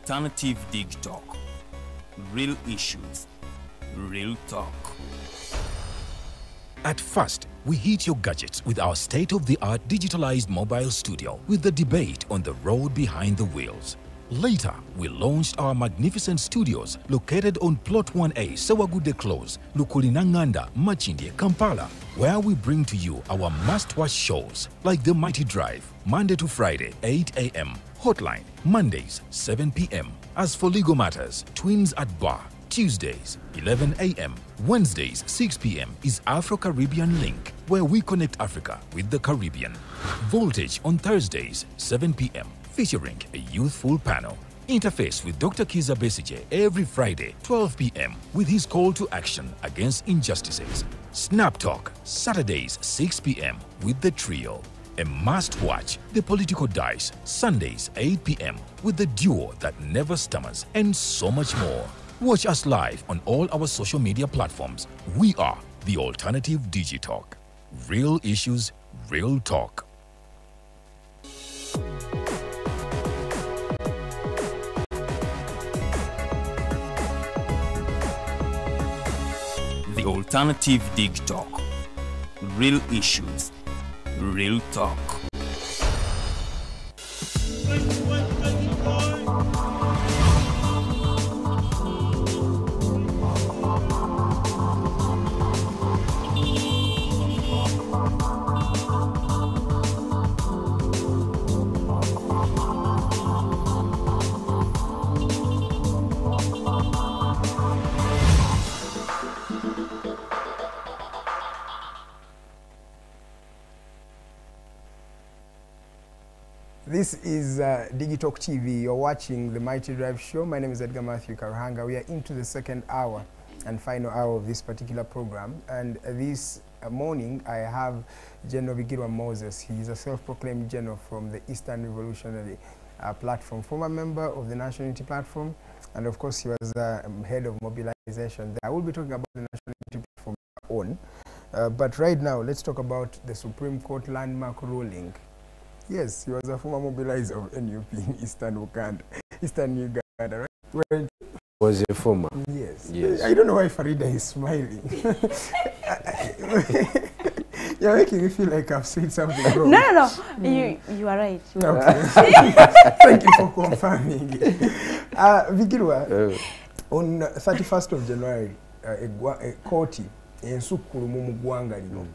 Alternative Digitalk. Real issues, real talk. At first, we hit your gadgets with our state-of-the-art digitalized mobile studio with the debate on the road behind the wheels. Later, we launched our magnificent studios located on Plot 1A, Sewagude Close, Lukulinanganda, Makindye, Kampala, where we bring to you our must-watch shows like The Mighty Drive, Monday to Friday, 8 a.m., Hotline, Mondays, 7 p.m. As for legal matters, Twins at Bar, Tuesdays, 11 a.m., Wednesdays, 6 p.m. is Afro-Caribbean Link, where we connect Africa with the Caribbean. Voltage on Thursdays, 7 p.m., featuring a youthful panel. Interface with Dr. Kiza Besigye every Friday, 12 p.m. with his call to action against injustices. Snap Talk, Saturdays, 6 p.m. with the trio. A must-watch, The Political Dice, Sundays, 8 p.m. with the duo that never stammers, and so much more. Watch us live on all our social media platforms. We are the Alternative Digitalk. Real issues, real talk. The Alternative Digitalk. Real issues, real talk. This is Digitalk TV. You're watching the Mighty Drive Show. My name is Edgar Matthew Karuhanga. We are into the second hour and final hour of this particular program. And this morning, I have General Bigirwa Moses. He is a self-proclaimed general from the Eastern Revolutionary Platform, former member of the National Unity Platform, and of course, he was head of mobilization. I will be talking about the National Unity Platform on, but right now, let's talk about the Supreme Court landmark ruling. Yes, he was a former mobilizer of NUP in Eastern Uganda, Eastern Uganda, right? Well, was a former. Yes. Yes. I don't know why Farida is smiling. You're making me feel like I've said something wrong. No, no, no. You are right. Okay. Thank you for confirming it. Bigirwa, on 31st of January, kooti ensukkulumu mu ggwanga lino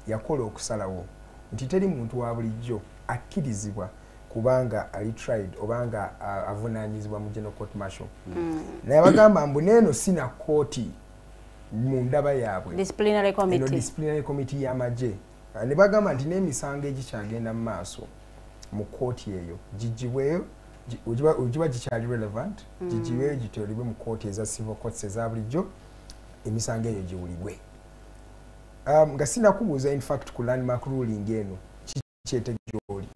yakola okusalawo nti teri muntu wa bulijjo akkirizibwa kubanga ali tried obanga avunaanyizibwa mu General Court Martial. Naye bagamba mbu neeno sina kooti mu ndaba yaabwe. Disciplinary committee. Eno disciplinary committee y'amagye. Ne bagamba nti n'emisango egikyagenda mu maaso mu kooti eyo gigibweyo, giba gikyali relevant, gigibweyo giteerebwe mu kooti eza civil courts eza bulijjo, emisango eyo giwulibwe. Nga sinakubuuza in fact ku landmark ruling eno kyetegeoli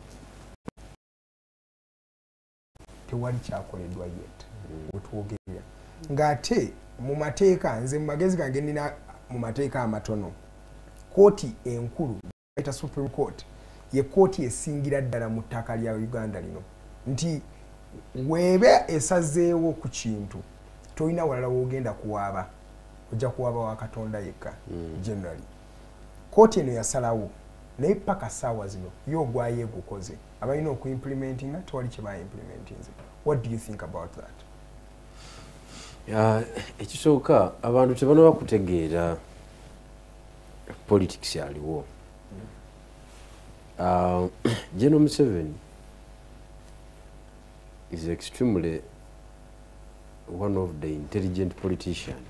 tewali kyakoleddwa yet wetwogerera ng'ate mu mateeka nze mu magezi gange nina mu mateeka amatono kooti enkulu bayita Supreme Court ye kooti esingira ddala mu ttaka lya Uganda lino nti weebe esazeewo ku kintu tolina walala w'ogenda kuwaaba, ojja kuwaaba wa Katonda yekka. Generally kooti eno yasalawo naye paka ssaawa zino yo ogwayo egukoze abalina okuimplementinga tewali kye baimplementinze. What do you think about that? Ekisooka abantu tebanaba kutegeera politics aliwo. General Museveni is extremely one of the intelligent politicians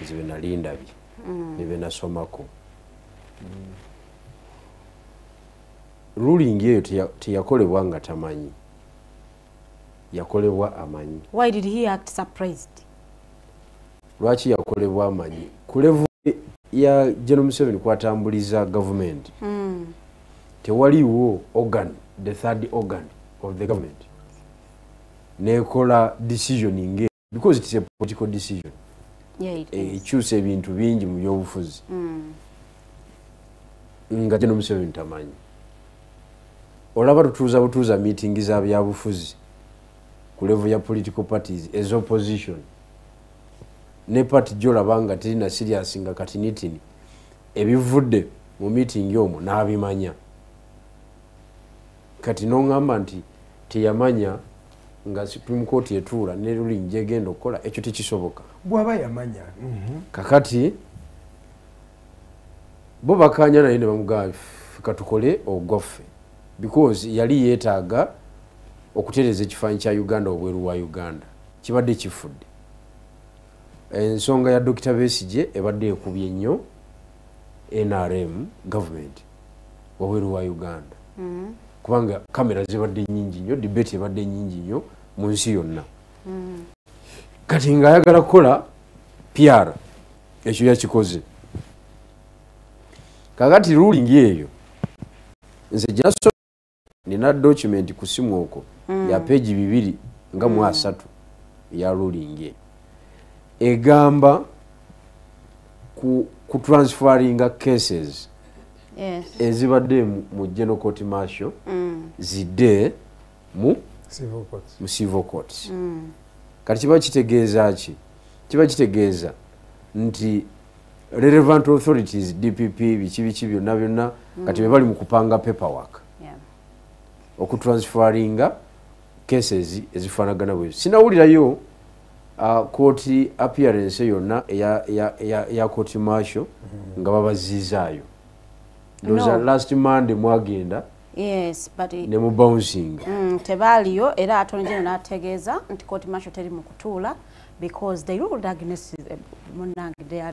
nze be nali ndabye ne be nasomako. Ruling eyo teyakolebwa nga tamanyi, yakolebwa amanyi. Why did he act surprised? Lwaki yakolebwa amanyi? Ku level ya General Museveni kwatambuliza government, tewaliwo organ, the third organ of the government nekola decision nge, because it is a political decision. Yeah, it is. Ekyusa ebintu bingi mu byobufuzi nga General Museveni tamanyi. Olaba tutuuza butuuza meeting za byabufuzi ku level ya political parties as opposition ne party gy'olaba nga terina serious nga katinitini ebivudde mu meeting omwo n'abimanya. Kati n'oŋŋamba nti teyamanya nga Supreme Court etuula ne ruling gyegenda okukola, ekyo tekisoboka. Bw'aba yamanya. Kakati bo bakanya naye ne bamugamba katukole ogwaffe, because yali yeetaaga okutereeza ekifaananyi kya Uganda obweru wa Uganda kibadde kifudde. Ensonga ya Dr. Besigye ebadde ekubye nnyo NRM government wabweru wa Uganda, kubanga kamera zibadde nnyingi nnyo, debate ebadde nnyingi nnyo mu nsi yonna. Kati ng'ayagala kukola PR, ekyo yakikoze. Kakati ruling eyo nze gyaso nina document ku simu okwo ya page 230 ya ruling eyo egamba ku transferringa cases ezibadde mu General Court Martial zidde mu civil courts. Mu civil courts. Kati kiba kitegeeza ki? Kiba kitegeeza nti relevant authorities, DPP, biki biki byonna byonna, kati be bali mu kupanga paperwork okutransferringa cases ezifaanagana bwe. Sinawulirayo court appearance yonna eya court martial nga babaziizaayo. Ndowooza last Monday mwagenda Yes, but ne mu bouncing. Tebaaliyo, era Attorney General n'ategeeza nti court martial teri mu kutuula because they ruled against munnange their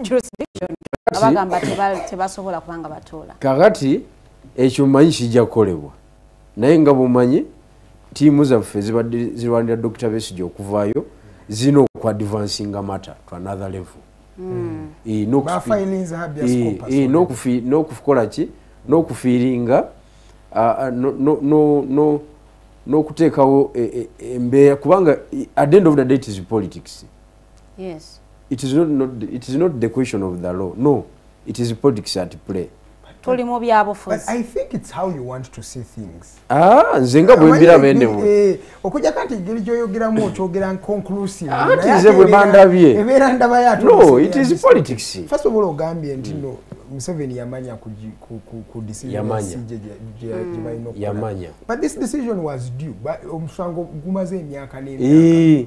jurisdiction. Abagamba tebasobola kubanga batuula. Kakati ekyo mmanyi kijja kukolebwa, naye nga bw'omanyi ttiimu zaffe zibadde zirwanira Dr. Besigye okuvaayo zirina okuadvancinga matter to another level. Bafilinze habeas corpus. N'okukola ki, n'okufiiringa, n'okuteekawo embeera, kubanga at the end of the day it is politics. Yes. It is not the question of the law. No, it is politics at play. Tuli mu byabufuzi. But I think it's how you want to see things. Nze nga bwe mbiraba anyway. Okujja kati engeri gy'oyogeramu okyogera conclusive. Ati nze bwe bandabye. Ebeera ndaba ya No, it is politics. First of all ogambye nti no Museveni yamanya ku decision Yamanya. gye balina okukola. Yamanya. But this decision was due. Omusango gumaze emyaka n'emyaka.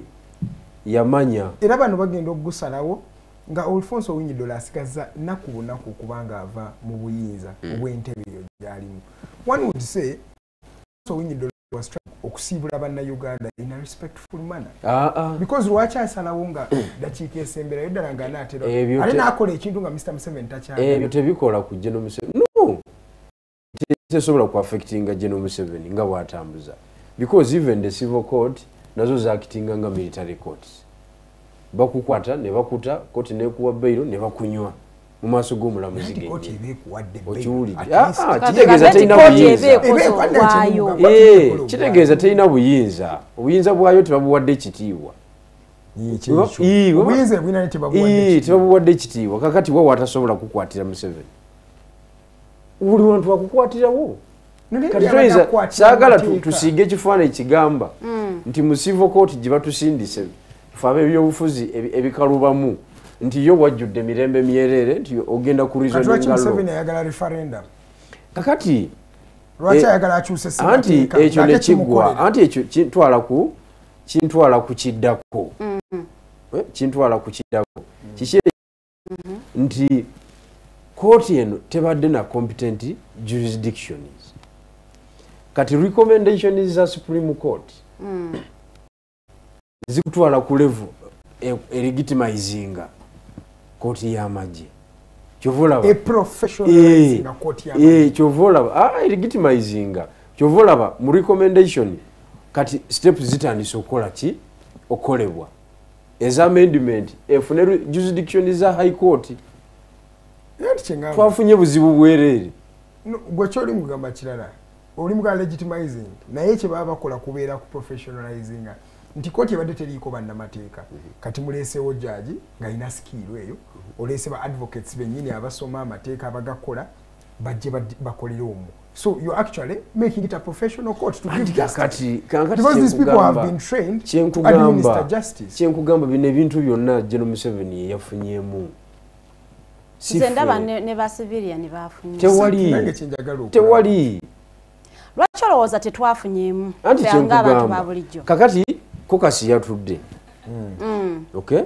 Yamanya. Era bano bagenda okugusalawo nga Alfonso Owiny-Dollo asigaza nnaku bunaku kubanga ava mu buyinza obw'entebe eyo gy'alimu. One would say Alfonso Owiny-Dollo was trying okusiibula Bannayuganda in a respectful manner. Because lwaki asalawo nga ddakiika esemberayo ddala nga anaatera ate n'akola ekintu nga Mr. Museveni takyagala. Ebyo tebikola ku General Museveni. No. Tesobola ku affectinga General Museveni nga bw'atambuza. Because even the civil court nazo zaakitinga nga military courts. Bakukwata ne bakuta, kooti n'ekuwa bail ne bakunywa mu maaso g'omulamuzi Anti kooti gennyini. eba ekuwadde bail. Okiwulidde? At least. Kitegeeza terina Kooti buyinza. eba Eba ekuwadde ogwayo. ekibuga, kooti eba ekola Kitegeeza ogwayo. terina buyinza. Obuyinza bwayo tebabuwadde ekitiibwa. Obuyinza ebulina naye tebabuwadde ekitiibwa. Tebabuwadde ekitiibwa. Kakati wa watasobola kukwatira Museveni. Buli wantu akukwatirawo. Kati toyinza, saagala tusiige ekifaananyi ekigamba nti mu civil court gye batusindise ffe ab'ebyobufuzi ebikalubamu nti yo wajjudde emirembe myereere nti ogenda ku Kati lwaki reasoninga law. Museveni ayagala referendum? Kakati Lwaki ayagala akyuse anti ssemateeka? ekyo Ng'ate ne kiggwa, kimukolera. anti ekyo kintwala ku kiddako. Kintwala ku kiddako. Kiki nti kooti eno tebadde na competent jurisdictions. Kati recommendations za Supreme Court zikutwala ku level elegitimizinga kooti y'amagye. Kyova olaba E professionalizinga kooti y'amagye. Kyova olaba, elegitimizinga. Kyova olaba mu recommendation kati steps zitandise okukola ki? Okukolebwa. Eza amendment efune jurisdiction za High Court. Anti kye ngamba. Twafunye buzibu bwereere. No, gwe ky'oli mugamba kirala. Oli mugamba legitimizing. Naye kye baba bakola kubeera ku professionalizinga. Nti kooti ebadde teriiko bannamateeka. Kati muleeseewo judge ng'alina skill eyo. Oleese ba advocates bennyini abasoma amateeka abagakola. bajje bakolere omwo. So you're actually making it a professional court to give justice. Because these people have been trained to administer justice. Kyenkugamba bino ebintu byonna General Museveni yafunyeemu. Nze ndaba ne ba civilian bafunye. Tewali. Lwaki olowooza tetwafunyeemu? Nga abantu ba bulijjo. Kakati kokasi yatudde. Okay?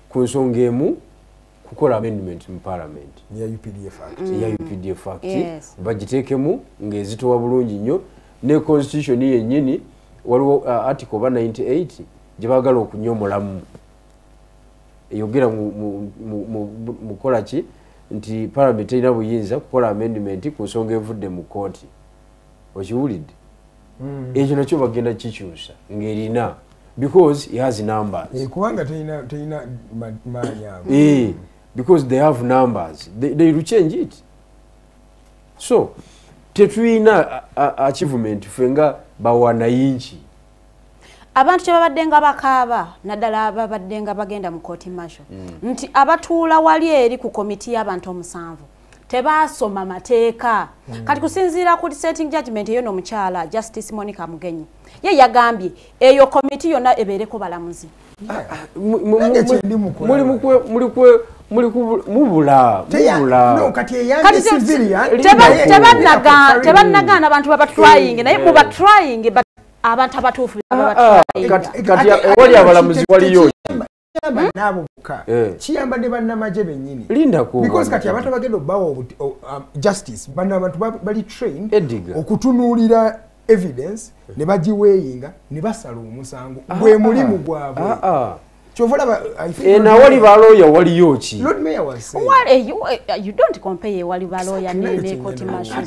Ku nsonga emu kukola amendment mu parliament. Ya UPDF Act. Ya UPDF Act. Yes. Bagiteekemu ng'ezitowa bulungi nnyo ne constitution yennyini waliwo article 98 gye baagala okunyomolamu. Eyogera mu kola ki nti parliament terina buyinza kukola amendment ku nsonga evudde mu kooti. Okiwulidde? Ekyo nakyo bagenda kikyusa ng'erina because it has numbers. Kubanga terina maanyi ago. Because they have numbers. They will change it. So, tetulina achievement ffe nga bawananchi. Abantu kye babadde nga bakaaba naddala babadde nga bagenda mu court martial nti abatuula wali eri ku komiti y'abantu omusanvu tebaasoma mateeka. Kati kusinziira ku dissenting judgment eyo n'omukyala Justice Monica Mugenyi ye yagambye eyo komiti yonna ebeereko balamuzi. Mubula. Tebannagaana abantu babatrying naye mubatrying but abantu abatuufu babatrying. Kati ewali abalamuzi waliyo nabo bokka kiyamba ne bannamagye bennyini. Because kati abantu abagenda obbawa justice bano abantu bali trained okutunuulira evidence ne bagiweeyinga ne basala omusango gwe mulimu gwabwe. Nawali balooya waliyo ki? Lord Mayor was saying. Well, you don't compare wali balooya ne court martial.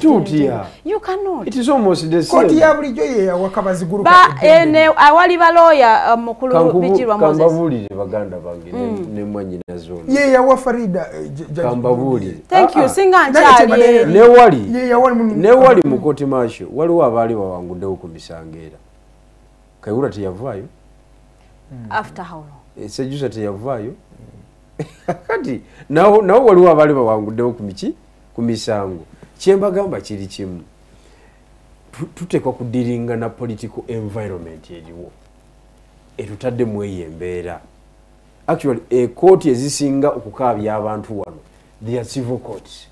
You cannot. It is almost the same. Kooti ya bulijjo ye wakabaziguluka. Awali balooya mukulu Bigirwa Moses. Kambabuulire baganda bange ne mwannyinaze ono. Ye yawa Farida. Kambabuulire. Thank you. Singa nkyali. Newali mu court martial waliwo abaali bawanguddewo ku misango era. Kayihura teyavaayo. After how long? Sejusa teyavaayo. Kati nawo waliwo abaali bawanguddewo ku miki ku misango. Kyembagamba kiri kimu. Tuteekwa kudiringa na political environment eriwo. Etutadde mu eyo embeera. Actually ekooti ezisinga okukaabya abantu wano they are civil courts.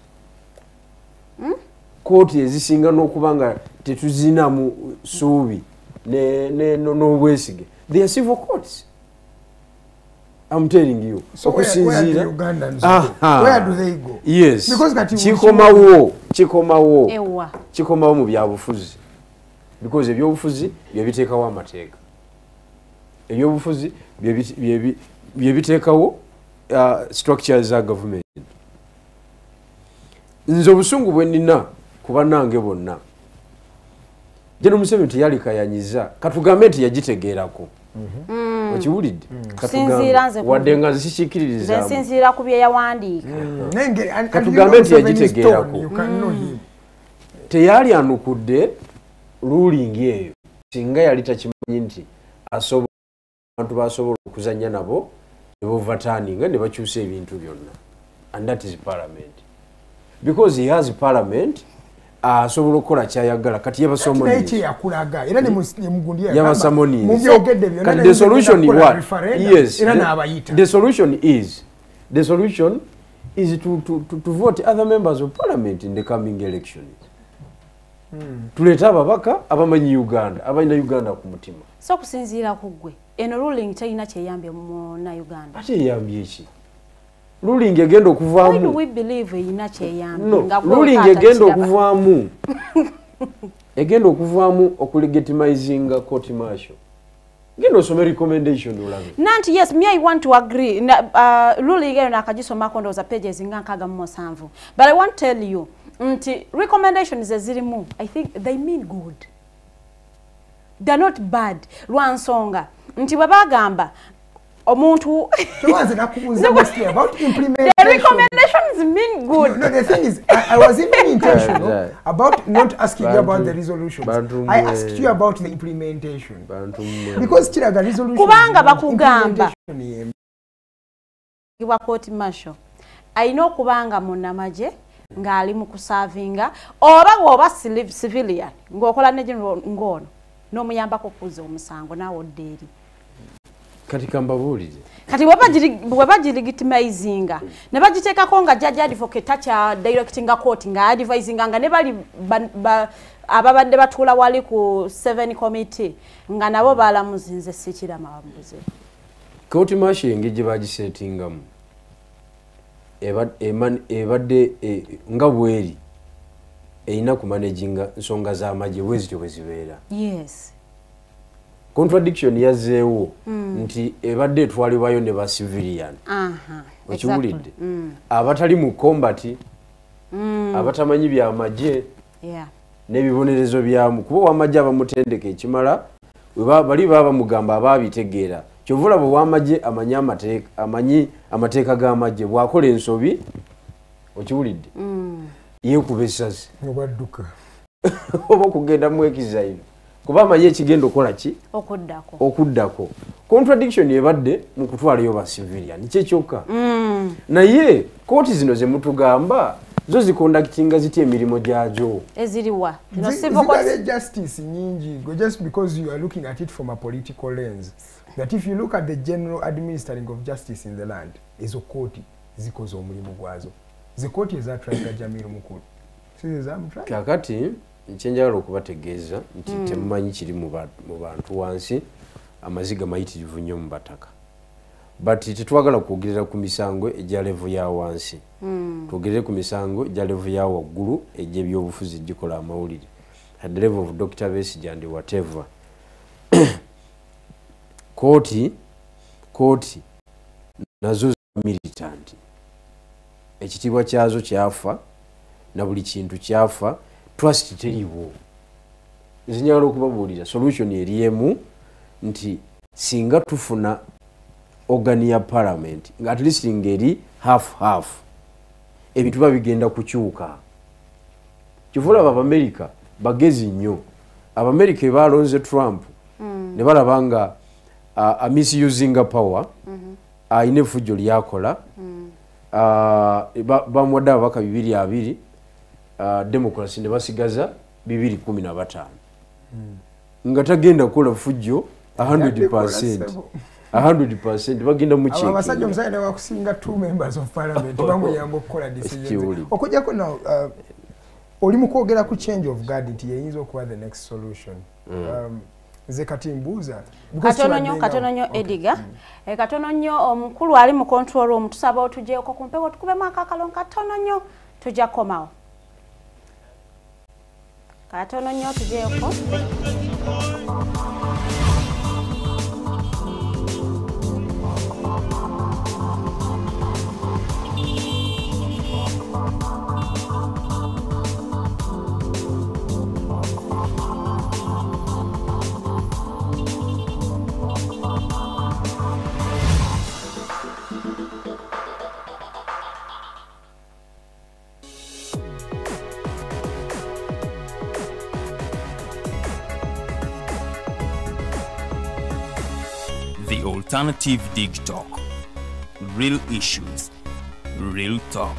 Kooti ezisinga n'okuba nga tetuzinamu ssuubi n'obwesige. They are civil courts. I'm telling you. So where do Ugandans go? Where do they go? Yes. Because kikomawo. Kikomawo mu byabufuzi. Because ebyobufuzi bye biteekawo amateeka. Ebyobufuzi bye biteekawo structures za government. Nze obusungu bwe nnina ku bannange bonna. General Museveni teyalikayanyiza katugambe nti yagitegeerako. Okiwulidde? Wadde nga nzikikiririza. Nsinziira ku bye yawandiika. Katugambe nti yagitegeerako. Teyali anukudde ruling eyo. Singa yali takimanyi nti abantu basobola okuzannya nabo ne boverturninga ne bakyusa ebintu byonna. And that is parliament. Because he has parliament, asobola okukola kyayagala. Kati yabasomoni. Era ne mugundi yabasomoni. Kati the solution is what? Yes. The solution is to vote other members of parliament in the coming elections. Tuleeta ababaka abamanyi Uganda, abalina Uganda ku mutima. So kusinziira ku ggwe, eno ruling terina kyeyambye mu na Uganda. Ate eyambye ki? Ruling egenda okuvaamu. Why do we believe erina kyeyambye? No, ruling egenda okuvaamu. Egenda okuvaamu okulegitimizinga court martial. Genda osome recommendation olabe. Nanti yes, me I want to agree. Ruling eyo nakagisomako ndowooza pages nga 67. But I want to tell you nti recommendations ezirimu, I think they mean good. They're not bad. Lwa nsonga nti bwe bagamba omuntu about implementation. The recommendations mean good. No, the thing is, I was even intentional about not asking you about the resolutions. I asked you about the implementation. Because kiraga resolution. Kubanga bakugamba. Wa court martial. Ayina okubanga munnamagye Ng'ali mu kusavinga oba bw'oba civilian ng'okola ne general ng'ono n'omuyambako okuza omusango naawe odda eri. Kati kambabuulire, kati bwe bagilegitimizinga ne bagiteekako nga judge advocate takya directinga court, nga advisinga nga ne bali ababadde batuula wali ku 7 committee nga nabo balamuzi, nze sikirama buzibu. Court martial engeri gye bagisetingamu ebadde nga bweri erina kumanaginga nsonga z'amagye bwe zityo bwe zibeera. Yes. Contradiction yazzeewo nti ebadde etwalibwayo ne ba civilian. Okiwulidde? Abatali mu combat, abatamanyi byamagye n'ebibonerezo byamu, kuba ow'amagye abamutendeka ekimala bali baba bamugamba abaabitegeera. Kyova olaba ow'amagye amanyi amateeka g'amagye, bw'akola ensobi, okiwulidde, yeekuba essasi obadduka oba okugenda mu exile, kuba amanyi ekigenda okukola ki, okuddako. Contradiction ebadde mu kutwalayo ba civilian kyekyokka. Naye kooti zino ze mutugamba zo ziconductinga zitya emirimu gyagyo? Eziriwa? Zirabye justice nyingi, just because you are looking at it from a political lens, that if you look at the general administering of justice in the land, ezo kooti zikoze omulimu gwazo. Ze kooti ezatwalika Jamiru Mukulu sizezamutra. Kakati nkyenjagala okubategeeza nti temumanyi kiri mu bantu wansi, amaziga mayitirivu nnyo mu bataka, but tetwagala kwogerera ku misango egya level ya wansi, twogerere ku misango egya level ya waggulu egy'ebyobufuzi egikola amawulire at the level of Dr. Besigye and whatever. Kooti nazo militant, ekitiibwa kyazo kyafa na buli kintu kyafa, trust teriiwo. Nze njagala okubabuulira solution eri emu, nti singa tufuna organ ya parliament nga at least ngeri half half, ebintu biba bigenda kukyuka. Kyova olaba Abamerika bagezi nnyo. Abamerika balonze Trump ne balaba nga amisusinga power, ayina effujjo lyakola, bamuwadde ababaka 220, democracy ne basigaza 215, nga tagenda kukola fujjo 100%. 100% bagenda mu abasajja omusajja ne wakusinga 2 members of parliament bamuyamba okukola decisions. Okujjako now oli mu kwogera ku change of guard nti yeyinza okuba the next solution. Nze kati mbuuza katono nnyo Edgar. Katono nnyo omukulu ali mu control room, tusaba otugyeko ku mpewo tukubemu akakalon katono nnyo, tujja kukomawo. Katono nnyo tugyeko. The Alternative Dig Talk. Real issues, real talk.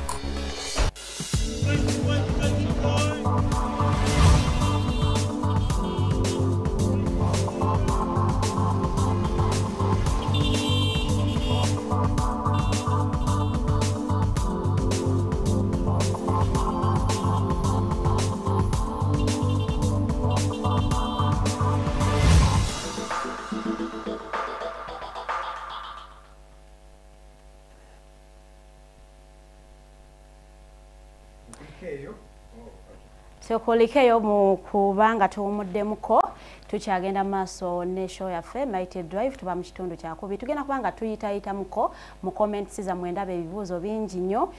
Tukulikeyo mu kubanga tuwumuddemuko, tukyagenda maaso ne show yaffe Mighty Drive, tuba mu kitundu kyakubi. Tugenda kubanga tuyitayitamuko mu comments zammwe, ndaba ebibuuzo bingi nnyo,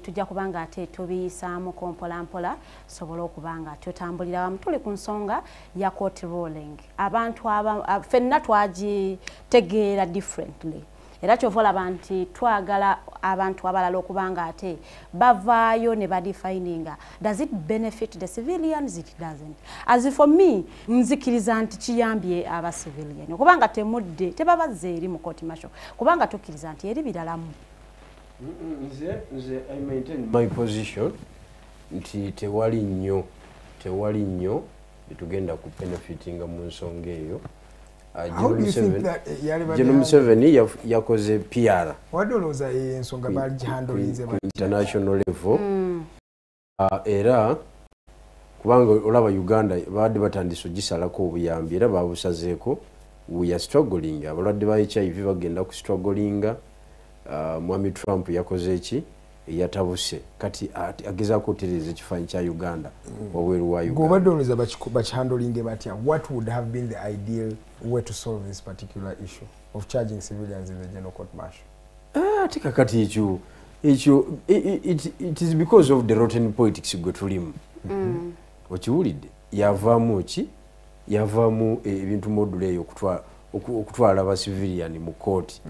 tujja kubanga ate tubiyisaamuko mpola mpola sobole okubanga tutambulira wamu. Tuli ku nsonga ya court ruling, abantu ffenna twagitegeera differently, era kyova olaba nti twagala abantu abalala okubanga ate bavaayo ne badefininga, does it benefit the civilians? It doesn't. As for me, nzikiriza nti kiyambye aba civilian kubanga temudde tebabazze eri mu court martial, kubanga tukkiriza nti eri biralamu. Nze I maintain my position Nti tewali nnyo bitugenda ku benefitinga mu nsonga eyo. General Museveni yakoze PR. Wadolooza ensonga bagihandlinze international level. Era kubanga olaba Uganda baadde batandise ogisalako obuyambi era babusazeeko. We are struggling. Abalwadde ba HIV bagenda ku strugglinga. Mwami Trump yakoze eki yatabuse kati agezaako okutereeza ekifaananyi kya Uganda wabweru wa Uganda. Gobadde olowooza bakihandlinge batya? What would have been the ideal way to solve this particular issue of charging civilians in the general court martial? Ate kakati ekyo it is because of the rotten politics gwe tulimu. Okiwulidde yavaamu ki? Yavaamu ebintu module eyo okutwala aba civilian mu kooti.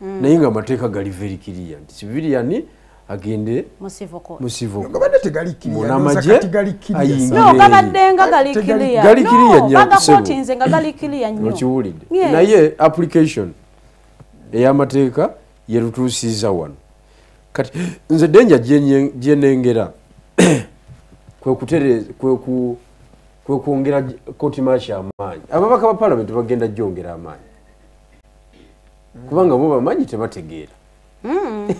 Naye nga amateeka gali very clear nti civilian agende mu civil court. Gabadde tegali clear. No, gabadde nga gali clear. Gali clear nnyo. Bagakooti nga gali clear nnyo. Okiwulidde. Naye application ey'amateeka yerutuusiza wano. Kati nze danger gye nnengera kwe kwongera kooti martial amaanyi. Ababaka ba parliament bagenda gyongera amaanyi. Kubanga bo bamanyi tebategeera.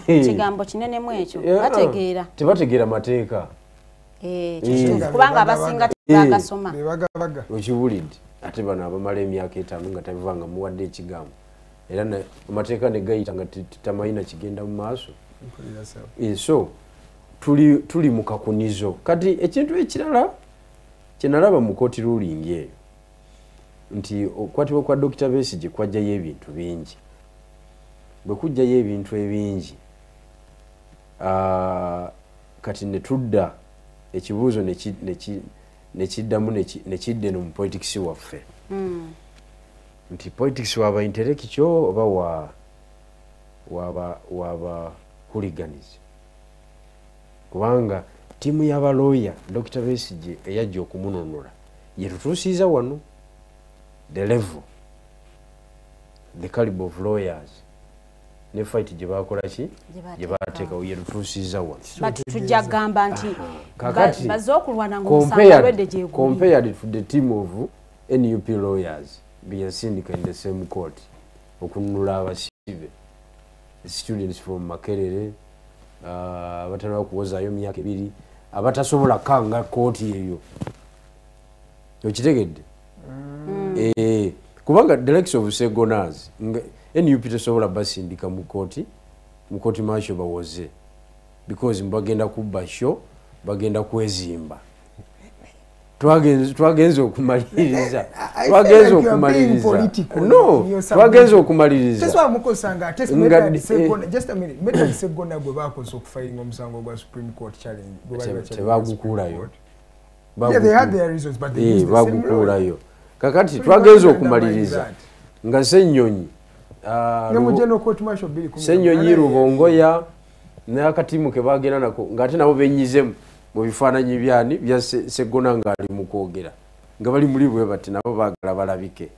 Kigambo kinene ekyo bategeera. Tebategeera mateeka. Kubanga abasinga tebagasoma. Okiwulidde. Ate bano abamala emyaka 5 nga tabivanga muwadde ekigambo. Era amateeka ne gayita nga tamanyi kigenda mu maaso. So tuli mu kakunizo. Kati ekintu ekirala kye nalaba mu kooti ruling eyo nti okukwatibwa kwa Dr. Besigye kwajjayo ebintu bingi. Bwe kujjayo ebintu ebingi kati ne tudda ekibuuzo nekiddamu nekidda eno mu politics waffe. Nti politics waba intellectual oba waba hooligans. Kubanga tiimu y'abalooya Dr. Besigye eyajja okumununula yetutuusiza wano the level, the caliber of lawyers ne fight gye bakola ki gye bateekawo yetutuusiza wano. But tujja kugamba nti bazze okulwana ng'omusango alwedde gye guli. Compared to the team of NUP lawyers beyasindika in the same court okununula abasibe students from Makerere abatanaba kuwozaayo myaka 2 abatasobola kanga kooti eyo. Okitegedde? Kubanga the likes of Segonas NUP tesobola basindika mu kooti martial bawoze because mbagenda kubba show bagenda kwezimba. Twagenze okumaliriza. No, twagenze okumaliriza. Teswa mukosanga test Medard Segona just a minute. Medard Segona gwe bakoze okufiling omusango gwa Supreme Court challenge. Tebagukulayo. Yeah, they had their reasons but they used the same bagukulayo. Kakati twagenze okumaliriza nga Ssenyonyi Ssenyonyi Rubongoya n'akatimu ke bagenda nako ng'ate nabo benyizemu mu bifaananyi byani bya Segona ng'ali mu kwogera nga bali muli bwe bati nabo baagala balabike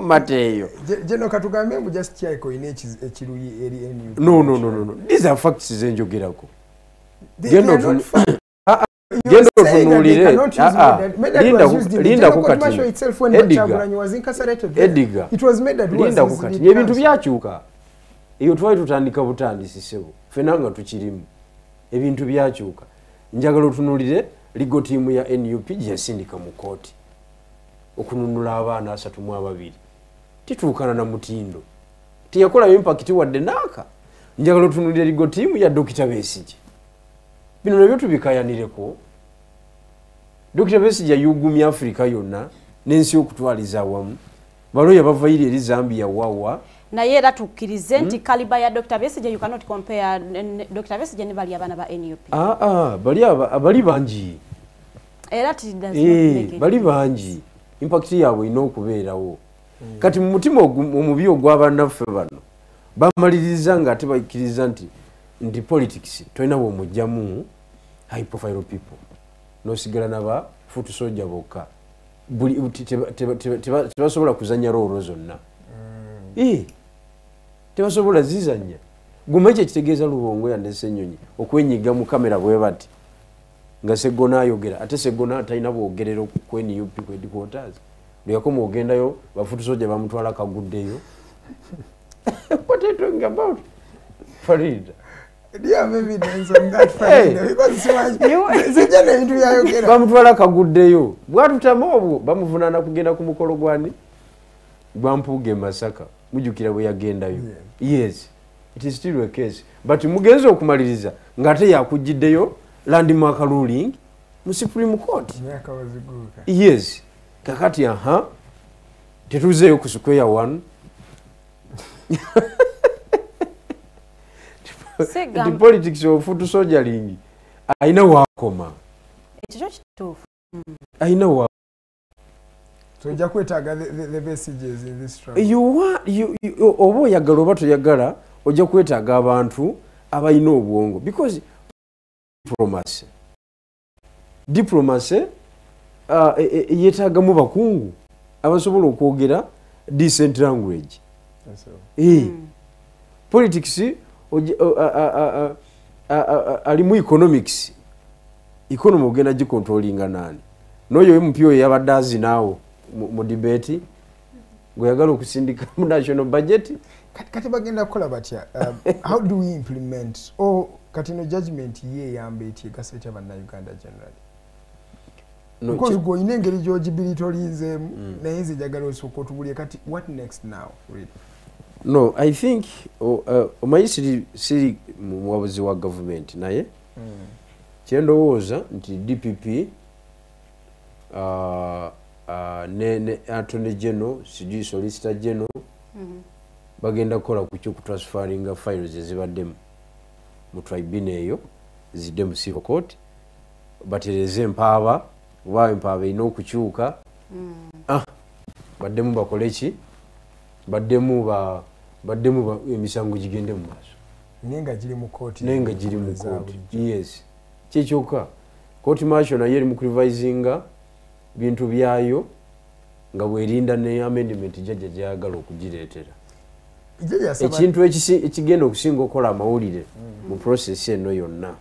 mateeyo. Jeno katugambe mbu just kyayiko ine ekiruyi eri NUP. No. These are facts ze njogerako. Genda otunuulire. Linda ku kati. Edgar. Linda ku kati. Ebintu byakyuka. Eyo twali tutandika butandisi ssebo. Ffenna nga tukirimu. Ebintu byakyuka. Njagala otunuulire legal team ya NUP gye yasindika mu kooti okununula abaana 32. Tituukana na mutindo. Teyakolayo impact wadde naaka. Njagala otunuulire legal team ya Dr. Besigye. Bino nabyo tubikayanireko. Dr. Besigye yugumya Afrika yonna n'ensi okutwaliza awamu. Baloya bavaire eri Zambia wawa. Naye era tukkirize nti kaliba ya Dr. Besigye you cannot compare Dr. Besigye ne bali abaana ba NUP. Bali bangi. Era bali bangi. Impact yaabwe erina okubeerawo. Kati mu mutima omubi ogw'abannaffe bano bamaliriza nga ate bakkiriza nti politics tolina bw'omugyamu high profile people n'osigala n'aba foot soldier bokka. Tebasobola kuzannya roolo zonna. Tebasobola zizannya. Guma ekyo ekitegeeza Lubongoya ne Ssenyonyi okwenyiga mu kamera bwe bati Nga Segona ayogera, ate Segona talina bwogerero ku NUP ku headquarters. Lweyakoma ogendayo bafutu soja bamutwala kaguddeyo. What are you talking about, Farida? Do you have evidence on that, Farida? Because sijja ebintu byayogera. Bamutwala kaguddeyo. Bwatutama obwo bamuvunaana kugenda ku mukolo gwani? Gwa Mpuuga e Masaka. Mujjukira bwe yagendayo. Yes. It is still a case. But mugenzi okumaliriza ng'ate yakugiddeyo landmark ruling mu Supreme Court. Yes. Kakati aha tetuzeeyo ku square one. The politics of foot soldiering ayina wakoma. Ekyo kituufu. Ayina wa. So ojja kwetaaga the messages in this struggle. You oba oyagala oba toyagala ojja kwetaaga abantu abalina obwongo because diplomacy yeetaagamu bakungu abasobola okwogera decent language. Politics alimu economics. Economy ogenda gicontrollinga nani? N'oyo MP oyo yabadde azinaawo mu debate gweyagala okusindika mu national budget. Kati bagenda kukola batya? How do we implement? Oh, kati no judgment ye eyamba eti egasa etya bannayuganda generally? No, because gw'olina engeri gy'ogibiritolinzeemu naye nze njagala osooka otubulye kati what next now really? No, I think omanyi siri muwabuzi wa government naye kyendowooza nti DPP ne Attorney General, sijui Solicitor General bagenda kukola ku ky'okutransferinga files ezibaddemu mu tribunal eyo zidde mu civil court, batereze empaaba oba empaaba erina okukyuka. Baddemu bakole ki? Baddemu emisango gigende mu maaso. Naye nga giri mu kooti. Naye nga giri mu kooti. Yes. Kyekyokka court martial nayo eri mu kurevisinga bintu byayo nga bwerinda ne amendment jjajja gy'ayagala okugireetera. Ekintu ekigenda okusinga okukola amawulire mu process eno yonna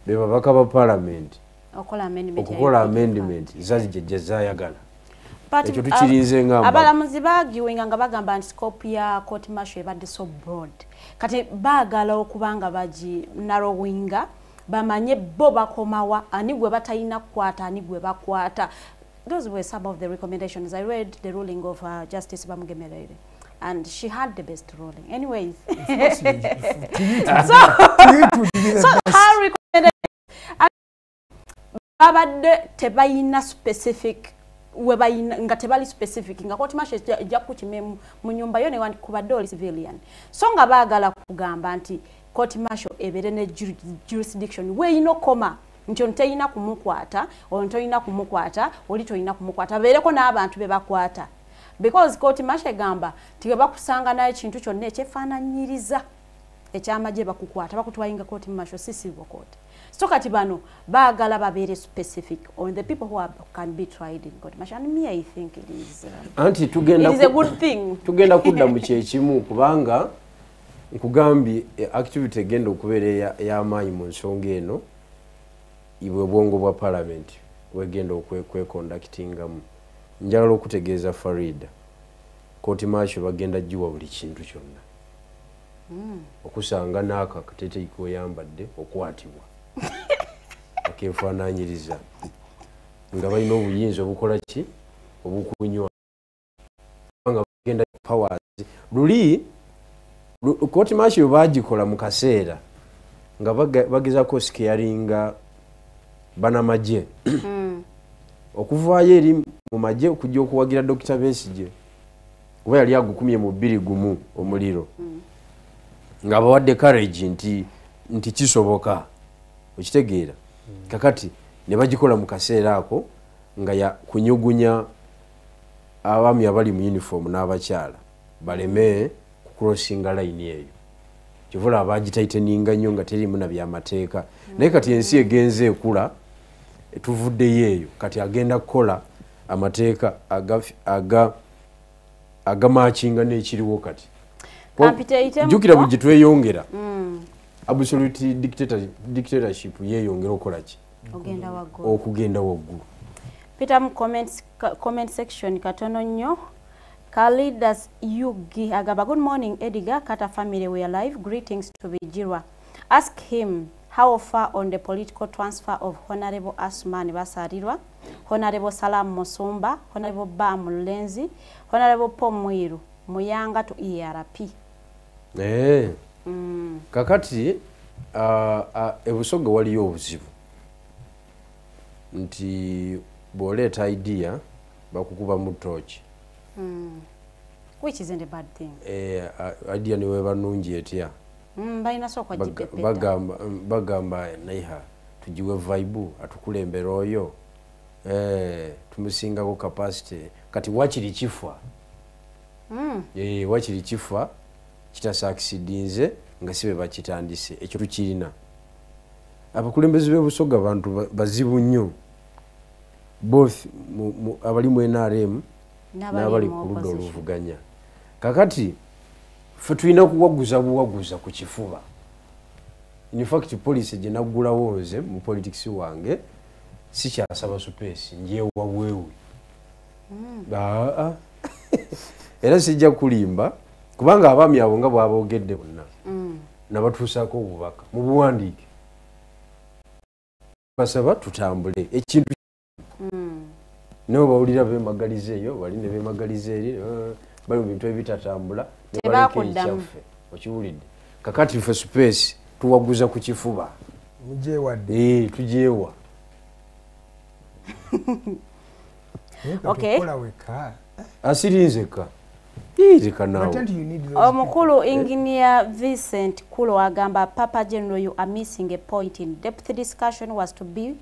be babaka ba parliament okukola amendment zajja zayagala. Ekyo tukirinze nga abalamuzi baagiwenga nga bagamba nti scope ya court martial ebadde so broad. Kati baagala okubanga bagi narrowinga bamanye bo bakomawa ani gwe batalina kukwata ani gwe bakwata. Those were some of the recommendations. I read the ruling of Justice Bamugemereire, and she had the best ruling. Anyways, so her recommendation babadde tebayina specific webayina nga tebali specific nga court martial ejja kukime mu nyumba yo ne wandikubadde oli civilian. So nga baagala kugamba nti court martial ebeere ne jurisdiction weyina okoma nti ono teyina kumukwata, ono toyina kumukwata, oli toyina kumukwata, babeereko n'abantu be bakwata. Because court martial egamba nti bwe bakusanga naye ekintu kyonna ekyefaananyiriza ekyamagye bakukwata, bakutwayinga court martial, si civil court. So kati bano baagala babeere specific on the people who can be tried in court martial. And me, I think it is anti tugenda it is a good thing. Tugenda kudda mu kyekimu kubanga nkugambye activity egenda okubeera ey'amaanyi mu nsonga eno ibwe obwongo bwa parliament wegenda okwekonductingamu. Njagala okutegeeza Farida, court martial bagenda giwa buli kintu kyonna. Okusanga n'ako akateeteeyi k'oyambadde okwatibwa akeefaanaanyiriza nga balina obuyinza obukola ki obukunywa nga bagenda powers. Luli court martial baagikola mu kaseera nga bagezaako scaringa banamagye okuvaayo eri mu magye okujja okuwagira Dr. Besigye kuba yali agukumye mu 2001 omuliro nga bawadde courage nti kisoboka okitegeera. Kakati ne bagikola mu kaseera ako nga ya kunyugunya abaami abali mu uniform n'abakyala baleme kucrossinga line eyo. Kivula abagitaiteninga nnyo nga teriimu na byamateeka. Naye kati ensi egenze ekula tuvuddeyo eyo kati agenda kukola amateeka agamakinga n'ekiriwo kati. Jjukira bwe tweyongera absolute dictatorship yeeyongera okukola ki? Okugenda waggulu. Peter mu comment section katono nnyo. Khalidas Yugi agamba, good morning Edgar, Kata family, we are live. Greetings to Bijirwa. Ask him how far on the political transfer of Honorable Asman Basarirwa, Honorable Salam Musumba, Honorable Ba Mulenzi, Honorable Paul Mwiru, Muyanga to ERP. Kakati ebusoga waliyo obuzibu nti bw'oleeta idea bakukuba mu ttooki. Which isn't a bad thing. Idea niwe banungi etya. Balina sooka gipepeta. Bagamba naiha tugiwe vibe atukulembera oyo tumusingako capacity kati wakiri kifa. Wakiri kifa kitasakisidinze nga si be bakitandise ekyo tukirina. Abakulembeze b'ebusoga bantu bazibu nnyo, both abali mu NRM n'abali ku ludda oluvuganya. Kakati ffe tulina kuwaguza buwaguza ku kifuba. In fact policy gye naggulawo nze mu politics wange sikyasaba space, njewa wewe. Era sijja kulimba kubanga abaami abo nga bw'aboogedde bonna nabatuusaako obubaka mu buwandiike, basaba tutambule ekintu nabo bawulira beemagaliza eyo bali ne beemagaliza eri bali mu bintu ebitatambula ne baleka ekyaffe. Okiwulidde? Kakati ffe space tuwaguza ku kifuba. Mujeewadde. Tujeewa. Okay. Asirinzeka. Omukulu Engineer Vincent Kulo agamba, Papa General, you are missing a point. In depth discussion was to be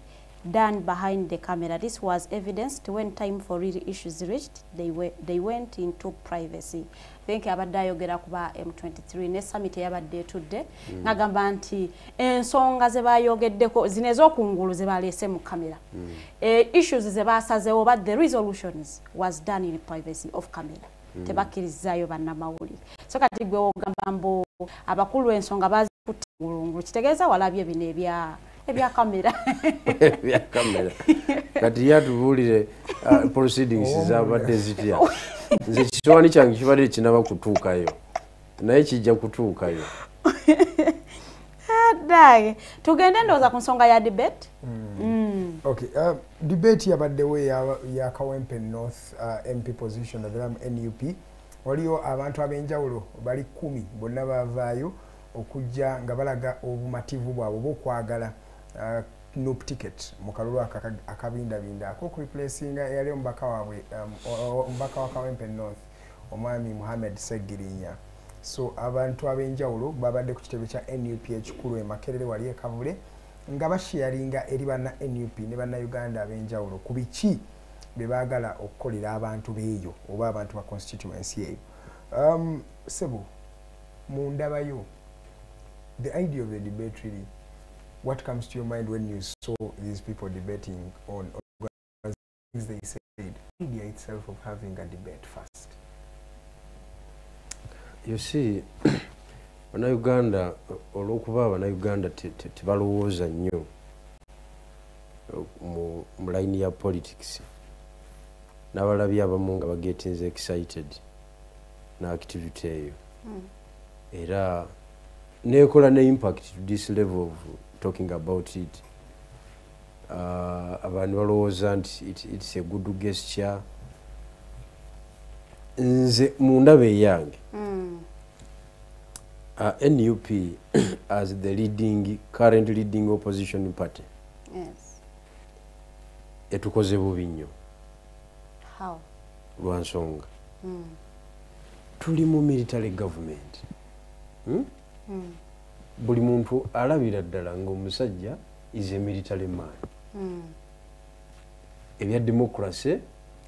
done behind the camera. This was evidenced when time for real issues reached, they went into privacy. Think abadde ayogera kuba M23 ne summit eyabadde etudde ngagamba nti ensonga ze bayogeddeko zino ez'okungulu ze baleese mu kamera. Issues ze basazeewo, but the resolutions was done in privacy of camera. Tebakkirizaayo bannamawulire. So kati gwe ogamba mbu abakulu ensonga bazikutte kitegeeza walabye bino ebya kamera. Ebya kamera. Kati yatubuulire proceedings zabadde zitya. Nze kisowaani kyange kibadde kinaba kutuukayo, naye kijja kutuukayo. Dage tugende ndowooza ku nsonga ya debate. Okay, debate yabaddewo ya Kawempe North MP position of NUP. Waliyo abantu ab'enjawulo bali 10 bonna bavaayo okujja nga balaga obumativu bwabwe obw'okwagala NUP ticket mu kalulu akabindabinda ak'okureplacinga eyali omubaka waabwe, omubaka wa Kawempe North omwami Muhammad Ssegirinya. So abantu ab'enjawulo babadde ku kitebe kya NUP ekikulu e Makerere wali e Kavule nga basharinga eri banna NUP ne bannayuganda ab'enjawulo ku biki bye baagala okukolera abantu beeyo oba abantu ba constituency eyo. Sebo, mu ndabayo, the idea of the debate really, what comes to your mind when you saw these people debating on things they said? The idea itself of having a debate first. You see, Bannayuganda olw'okuba Bannayuganda tebalowooza nnyo mu line ya politics, n'abalabi abamu nga bagetinze excited na activity eyo. Era neekola ne impact to this level of talking about it. Abantu balowooza nti it's a good gesture. Nze mu ndaba eyange, NUP as the current leading opposition party, yes, etukoze bubi nnyo. How? Lwa nsonga. Tuli mu military government. Buli muntu alabira ddala ng'omusajja is a military man. Ebya democracy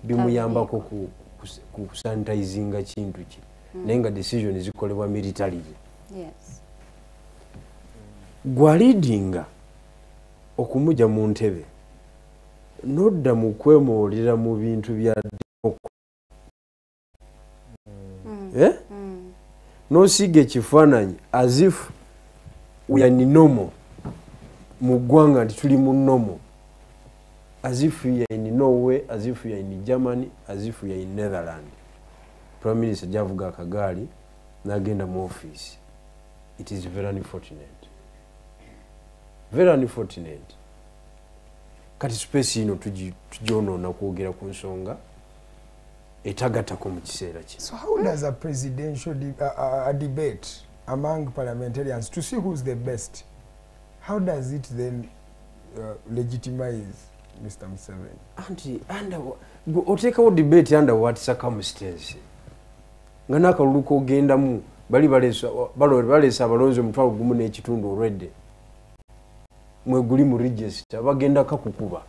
bimuyambako ku sanitizinga kintu ki, naye nga decision zikolebwa militarily. Yes. Gwalidinga okumujja mu ntebe nodda mu kwemoolera mu bintu bya nosiga ekifaananyi as if we are normal mu ggwanga nti tuli mu normal. As if we are in Norway, as if we are in Germany, as if we are in Netherlands. Prime Minister javuga akagaali n'agenda mu office. It is very unfortunate. Very unfortunate. Kati space ino tugyonoona kwogera ku nsonga etagattako mu kiseera kino. So how does a presidential a debate among parliamentarians to see who's the best, how does it then legitimize Mr. Museveni? Anti under oteekawo debate under what circumstance? Nga n'akalulu k'ogendamu bali baleese abalonzi 1,500 already. Mweguli mu register bagenda kakukuba.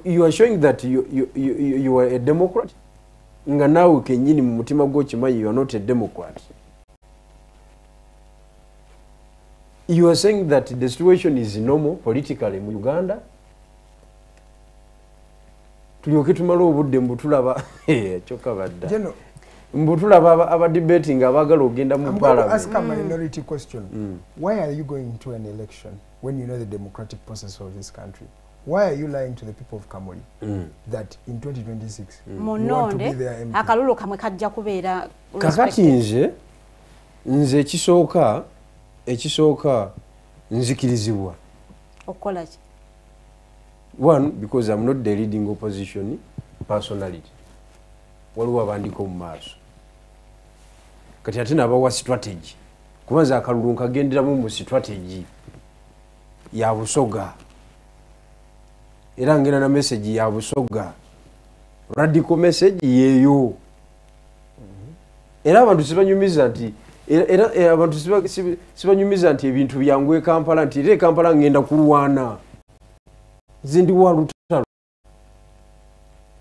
You are showing that you are a Democrat. Nga naawe kennyini mu mutima gwo okimanyi you are not a Democrat. You are saying that the situation is normal politically mu Uganda. Tulyoke tumale obudde mbu tulaba kyokka badda. Mbu tulaba aba debating abaagala ogenda mu I'm going to parliament. ask a minority question. Why are you going to an election when you know the democratic process of this country? Why are you lying to the people of Kamuli that in 2026 you want to be Munonde their MP? akalulu kamwe kajja kubeera Kakati nze ekisooka nzikirizibwa. Okukola ki? One, because I'm not the leading opposition personality. Waliwo abandiko mu maaso. Kati ate nabawa strategy. Kubanza akalulu nkagenderamu mu strategy ya Busoga. Era ngenda na message ya Busoga. Radical message yeeyo. Era abantu sibanyumiza nti era abantu sibanyumiza nti ebintu byangu e Kampala nti era e Kampala ngenda kulwana. Nze ndi wa lutalo.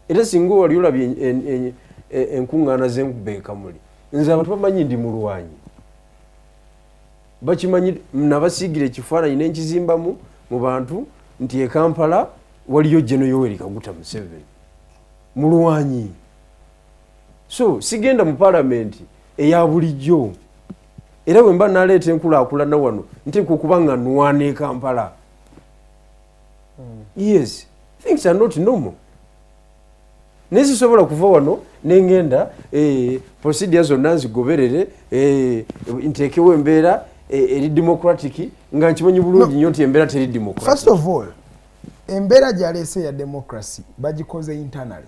Era singa wali olabye enkuŋŋaana z'enkuba e Kamuli, nze abantu bamanyi ndi mulwanyi. Bakimanyi nabasiigira ekifaananyi ne nkizimbamu mu bantu nti e Kampala waliyo Gen Yoweri Kaguta Museveni. Mulwanyi. So sigenda mu parliament eya bulijjo. Era bwe mba naleeta enkulaakulana wano nteekwa okuba nga nwana e Kampala. Yes, things are not normal. Naye sisobola kuva wano nengenda procedure zonna nzigoberere, nteekewo embeera eri democratic nga nkimanyi bulungi nnyo nti embeera teri democratic. First of all, embeera gy'aleese ya democracy bagikoze internally.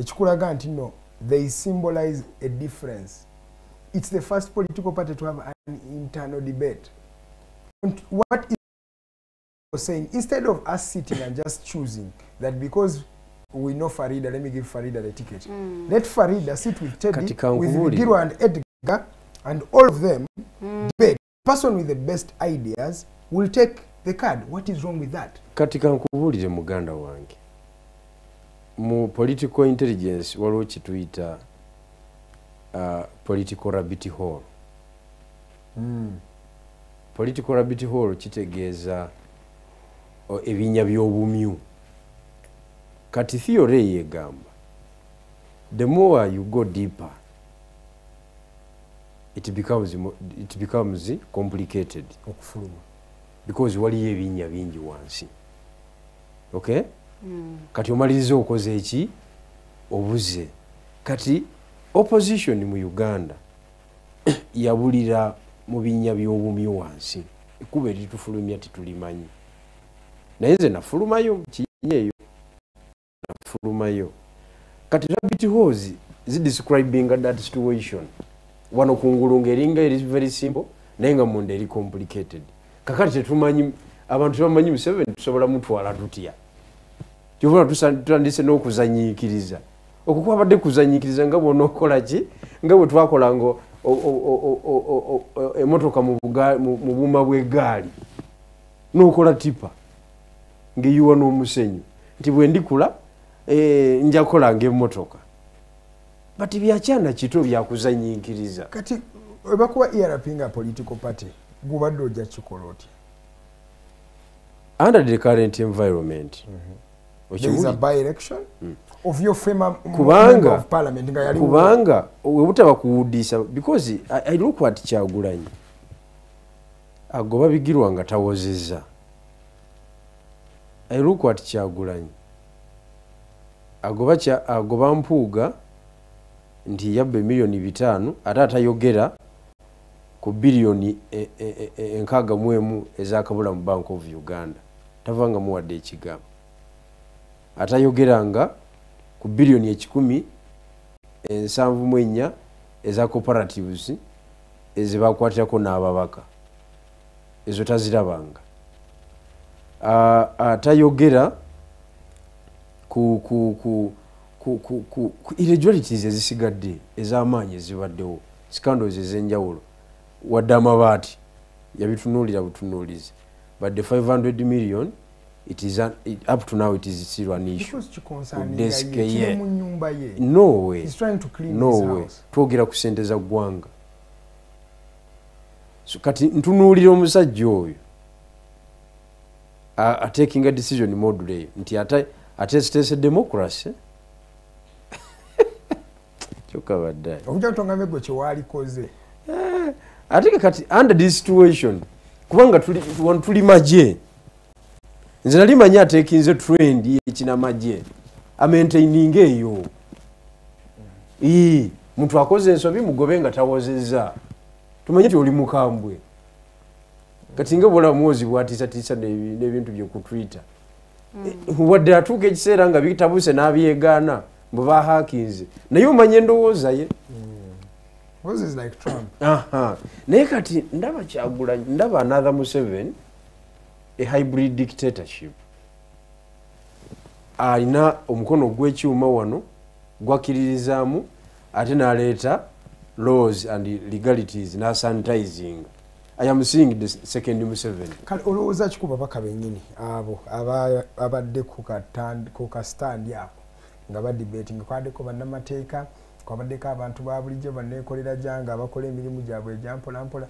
Ekikulaga nti no, they symbolize a difference. It's the first political party to have an internal debate. And what is saying, instead of us sitting and just choosing that because we know Farida, let me give Farida the ticket. Let Farida sit with Teddy, with Bigirwa and Edgar, and all of them debate. The person with the best ideas will take the card. What is wrong with that? Kati kankubuulire muganda wange. Mu political intelligence waliwo kye tuyita political rabbit hole. Political rabbit hole kitegeeza ebinnya by'obumyu. Kati theory yegamba the more you go deeper it becomes complicated. Okufuluma. Because waliyo ebinnya bingi wansi. Okay? Kati omaliriza okoze eki obuze. Kati opposition mu Uganda yabulira mu binnya by'obumyu wansi. Ekkubo eritufulumya tetulimanyi. Naye nze nafulumayo kinnya eyo. Nafulumayo. Kati rabbit holes zidescribing that situation. Wano kungulu ng'eringa eri very simple naye nga munda eri complicated. Kakati tetumanyi abantu tebamanyi Museveni tusobola mutwala tutya. Kyova tutandise n'okuzanyiikiriza. Okwo kwabadde kuzanyiikiriza nga bw'onookola ki nga bwe twakolanga emmotoka mu buuma bw'eggaali n'okola tipa ng'eyiwa n'omusenyu nti bwe ndikula nja kukolanga emmotoka. But byakyana kito byakuzanyiikiriza. Kati webakuwa ERP nga political party gubadde ojja kikola otya? Under the current environment, There is a by-election of your former member of parliament nga yali kubanga webutaba kuwuddisa because I look at Kyagulanyi agoba Bigirwa nga tawozezza. I look at Kyagulanyi agoba Mpuuga nti yabba 5 million ate atayogera ku 61 billion ezakabula mu Bank of Uganda, tavanga muwadde ekigambo. Atayogeranga ku 174 billion eza cooperatives ezibakwatirako n'ababaka, ezo tazirabanga. Atayogera ku irregularities ezisigadde ez'amaanyi ezibaddewo, scandals ez'enjawulo, wadde amabaati yabitunuulira butunuulizi. But the 500 million, it is up to now it is still an issue. Desk ye. No way. He's trying to clean no his way. House. Twogera ku sente za ggwanga. So kati ntunuulira omusajja oyo taking a decision module eyo nti ateeseteese democracy, kyokka baddaye. Okujja kutongambe gwe kyewalikoze. Ate kati under this situation, kubanga wano tuli magye, nze nali manyi ateekinze trend yekinamagye amaintaininga eyo. Ii, muntu akoze ensobi mugobe nga tawozezza, tumanye nti oli mukambwe. Kati nga bwolaba Muhoozi bwatiisatiisa n'ebintu bye ku Twitter. Wadde atuuka ekiseera nga bitabuse n'abyegaana bwe bahakinze, naye omanye endowooza ye. Moses is like Trump. Aha. Naye kati ndaba Kyagulanyi, ndaba another Museveni, a hybrid dictatorship. Alina omukono gw'ekyuma wano gwakkiririzaamu, ate n'aleeta laws and legalities n'asanitizing. I am seeing the second Museveni. Kale olowooza ki ku babaka bennyini abo abadde ku kasitandi ako nga badebating? Kwabaddeko bannamateeka, kwabaddeko abantu ba bulijjo banneekolera gyange abakola emirimu gyabwe egya mpola mpola.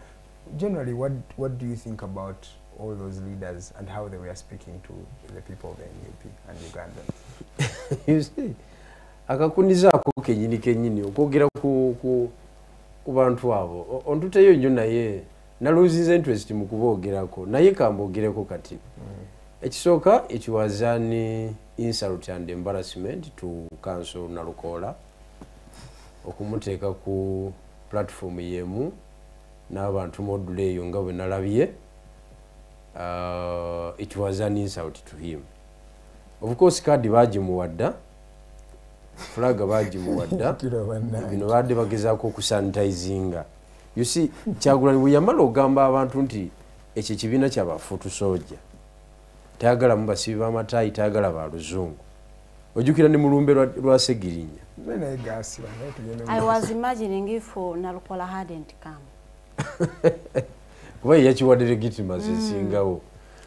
Generally, what do you think about all those leaders and how they were speaking to the people of the NUP and Ugandans? You see, akakuniza ako kenyini kenyini okwogera ku bantu abo ontuteyo nnyo, naye naluzinze interest mu kuboogerako, naye kamboogereko kati. Ekisooka, it was an insult and embarrassment to Counsel Nalukoola okumuteeka ku platform yemu n'abantu module eyo nga bwe nalabye. It was an insult to him. Of course kadi bagimuwadda, flag bagimuwadda, bino badde bagezaako okusanitizinga. You see, Kyagulanyi bwe yamala ogamba abantu nti ekyo ekibiina kyabafuutu soja, tayagala mu basibi b'amataayi, tayagala ba luzungu, ojjukira ne mulumbe lwa Segirinya. Naye gasiba, naye tugende mu I was imagining if Nalukola hadn't come. Kuba ye yakiwadde legitimacy esingawo.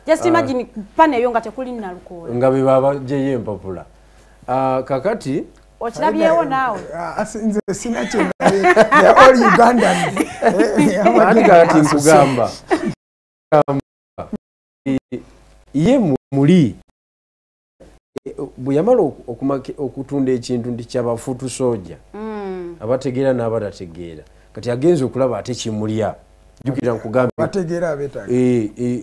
Just imagine pane eyo nga tekuli Nalukola. Nga be babagyeyo empapula. Kakati Okirabyewo naawe? Ah, nze sina kye ndabye. They are all Ugandans. Ate kakati nkugamba, ye muli bwe yamala okutunda ekintu nti kyabafuutu soja, abategeera n'abatategeera, kati agenza okulaba ate kimulya. Jjukira nkugambye, bategeera abeetaaga.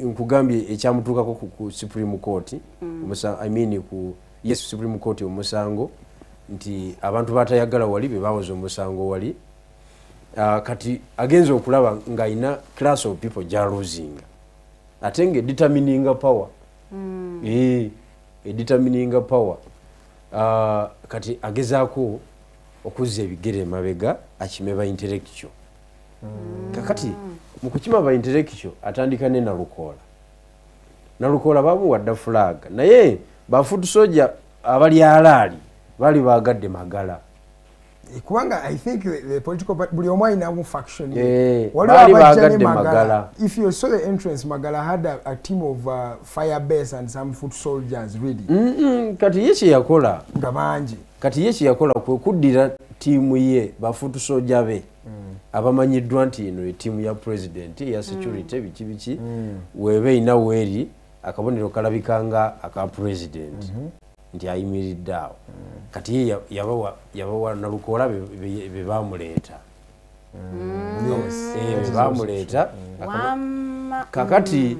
Nkugambye ekyamutuukako ku Supreme Court, I mean ku, yes, Supreme Court, omusango nti abantu batayagala wali be bawoza omusango wali. Kati agenza okulaba ng'alina class of people gyalosinga, ate nga edetermininga power. Edetermininga power. Kati agezaako okuzza ebigere emabega akime ba intellectual. Kakati mu kukima ba intellectual atandika ne Nalukoola. Nalukoola bamuwadda flag, naye bafoot soldier abali alaali baali baagadde Magala. Kubanga I think the political party buli omu alinamu faction ye. Waliwo Baali abajja ne baagadde Magala. Magala. If you saw the entrance, Magala had a team of fire base and some foot soldiers ready. Kati ye kyeyakola, nga bangi. Kati ye kyeyakola kwe kuddira ttiimu ye, bafoot soldier be abamanyiddwa nti eno ettiimu ya president eya security, biki biki, weeba erina weeri akabonero kalabika nga aka president nti ayimiridde awo. Kati ye yabawa Nalukoola be bamuleeta. Yes. Be bamuleeta. Wamma. Kakati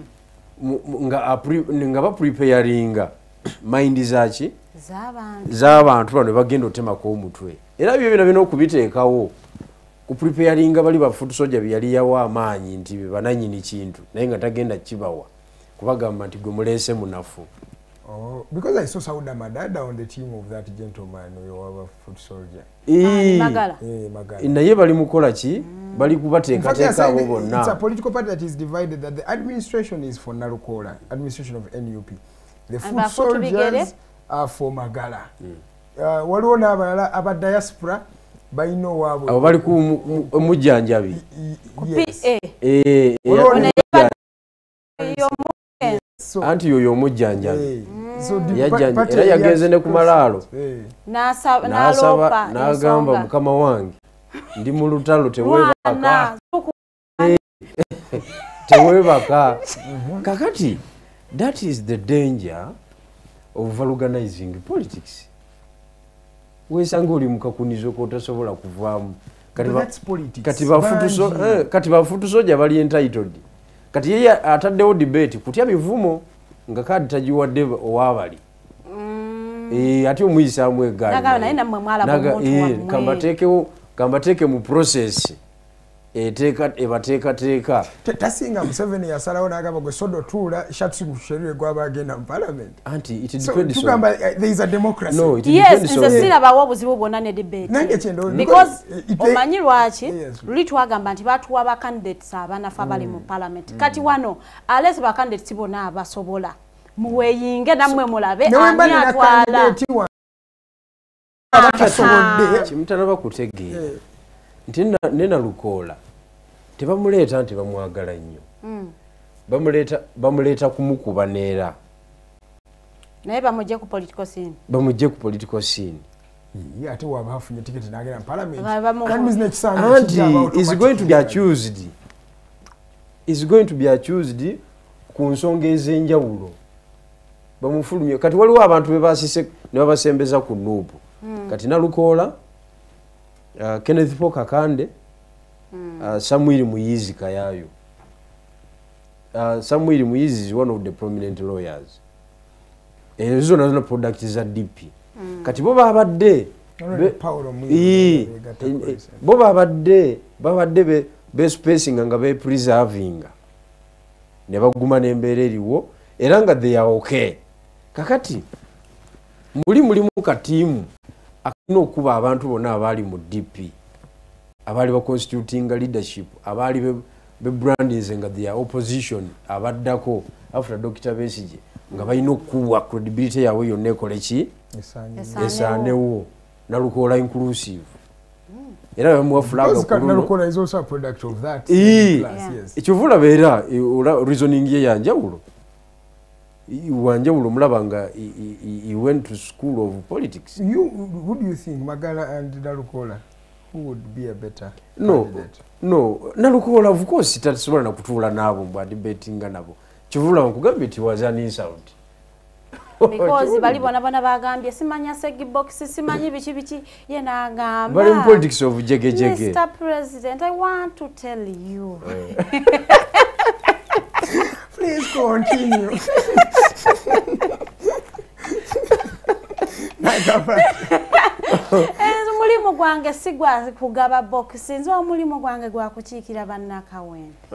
Nga bapreparinga mind zaki z'abantu bano bagenda otemako omutwe. Era byo bino bino okubiteekawo kupreparinga bali ba foot soldier bye yali yawa amaanyi nti bananyini kintu naye nga tagenda kibawa kubagamba nti gwe muleese munafu. Oh, because I saw Sauda Madada on the team of that gentleman who was a foot soldier. Magala. Magala. Naye bali mukola ki? Bali kubateekateeka abo bonna. It's a political party that is divided, that the administration is for Nalukoola, administration of NUP. The foot soldiers are for Magala. Waliwo n'abalala aba diaspora balina owaabwe. Abo bali ku mujjanjabi. Yes. Anti yoyo omujjanjabi. Era yagenze ne ku malaalo. N'asaba n'agamba mukama wange ndi mu lutalo teweebaka. Teweebaka. Kakati that is the danger of organizing politics. Wesanga oli mu kakunizo k'otasobola kuvaamu. Kati bafutu soja bali entitled. Kati yeye ataddewo debate kutya bivumo nga kadi tagiwadde owabali. Ate omuyisaamu eggaali. Kambateeke mu process ebateekateeka. Tasinga Museveni yasalawo n'agamba gwe sodo tuula Shatsi Sheria gwaba agenda mu parliament. Anti it depends on. Tugamba there is a democracy. No, it depends on. Yes, nze sirabawo obuzibu bwonna ne debate. Nange kyendo because omanyi lwaki luli twagamba nti batuwa ba candidates abanafu abali mu parliament. Kati wano alese ba candidates bonna abasobola. Muweyinge nammwe mulabe ani atwala. Kimutanaba kutegeera. Nti ne Nalukoola tebamuleeta nti bamwagala nnyo. Bamuleeta kumukuba neera. Naye bamugye ku political scene. Bamugye ku political scene. Ate waba afunye tiketi n'agenda mu parliament. Anti is going to be accused. Is going to be accused ku nsonga ez'enjawulo. Bamufulumye. Kati waliwo abantu be basise ne babasembeza ku NUP. Kati Nalukoola, Kenneth Paul Kakande, Samuel Muyizi Kayayo. Samuel Muyizi is one of the prominent lawyers. Ezo nazo products za DP. Kati bo babadde bo babadde be spacing nga be preserving. Ne baguma n'embeera eriwo era nga they are okay. Kakati mulimu katimu akalina okuba abantu bonna abaali mu DP, abaali ba constituting leadership, abaali be brandings nga their opposition abaddako after Dr. Besigye nga balina okuwa credibility yaabwe yonna ekole ki esaanewo. Nalukoola inclusive. Era bamuwa flag ku luno. Nalukoola is also a product of that class, yes. Ekivula beera reasoning ye yanjawulo. Wanjawulo mulaba nga he went to school of politics. You, who do you think, Magala and Nalukoola, who would be a better candidate? No, Nalukoola of course tasobola na kutuula nabo mbwa debatinga nabo. Kivula nkugambye it was an insult. Because bali bona bona bagambye simanya segi box simanyi biki biki ye nagamba. Bali mu politics of jegejege. Mr. President, I want to tell you. Please continue. Omulimu gwange si gwa kugaba box, nze omulimu gwange gwa kukiikira bannakawempe.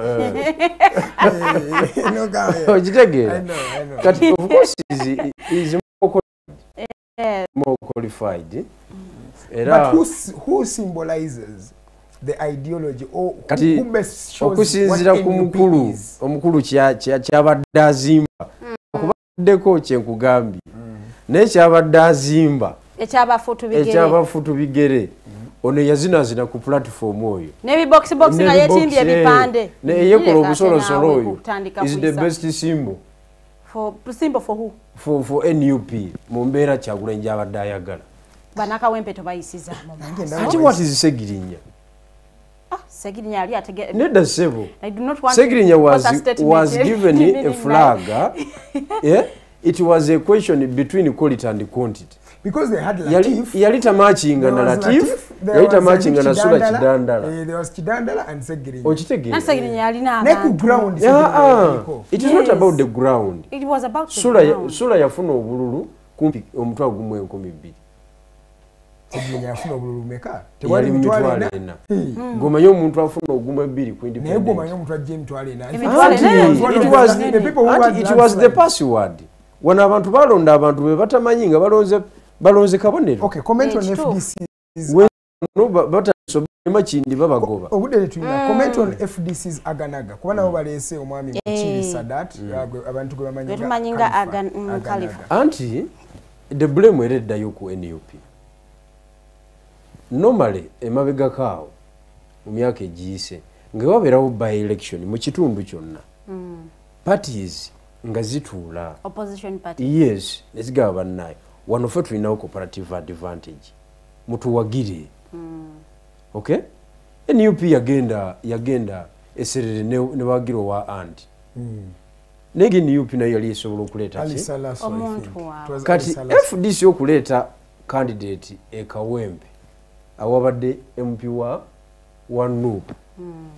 Okitegeera? Kati of course is more qualified. But who symbolizes the ideology or who best shows okusinziira ku mukulu, omukulu kyabadde azimba. Okubaddeko kye nkugambye. Naye kyabadde azimba ekyabafutu bigere. Ono yazinazina ku platform oyo n'ebibox box nga yetimbye ebipande neyekola obusolosolo oyo is the best symbol for symbol for who? For NUP mu mbeera Kyagulanyi gy'abadde ayagala. Bannakawempe tobayisiza. Ate what is Segirinya? Segirinya ali atege. Nedda ssebo. I do not want Segirinya was given a flag. Yeah? It was a question between quality and quantity. Because they had Latif. Yali tamachinga na Latif, yali tamachinga na Sula Kidandala. There was Kidandala and Segirinya. Okitegeera. Segirinya yalina abantu. Ne ku ground Segirinya. It is not about the ground. It was about the ground. Sula yafuna obululu kumpi 1,200. Segirinya yafuna obululu meka? Tewali mitwalo ena. Ng'omanyi omuntu afuna ogumu ebiri ku independent. Naye gw'omanyi omuntu ajja emitwalo ena. It was the password. Wano abantu balonda abantu be batamanyi nga balonze kabonero. Okay, comment on FDC's. Makindi babagoba. Obudde tulina comment on FDC's Aganaga. Kuba nabo baleese omwami Mukiibi Sadat abantu gwe bamanyi nga Khalifa. Anti the blame ereddayo ku NUP. Normally emabegako awo mu myaka egiyise nga wabeerawo by election mu kitundu kyonna. Parties nga zituula. Opposition parties. Yes, nezigaba bannaye. Wano ffe tulinawo comparative advantage. Mutuwagire. Okay? NUP yagenda eserere ne wagira wa anti. Naye NUP nayo yali esobola okuleeta ki? Kati FDC okuleeta candidate e Kawempe awabadde MP wa NUP.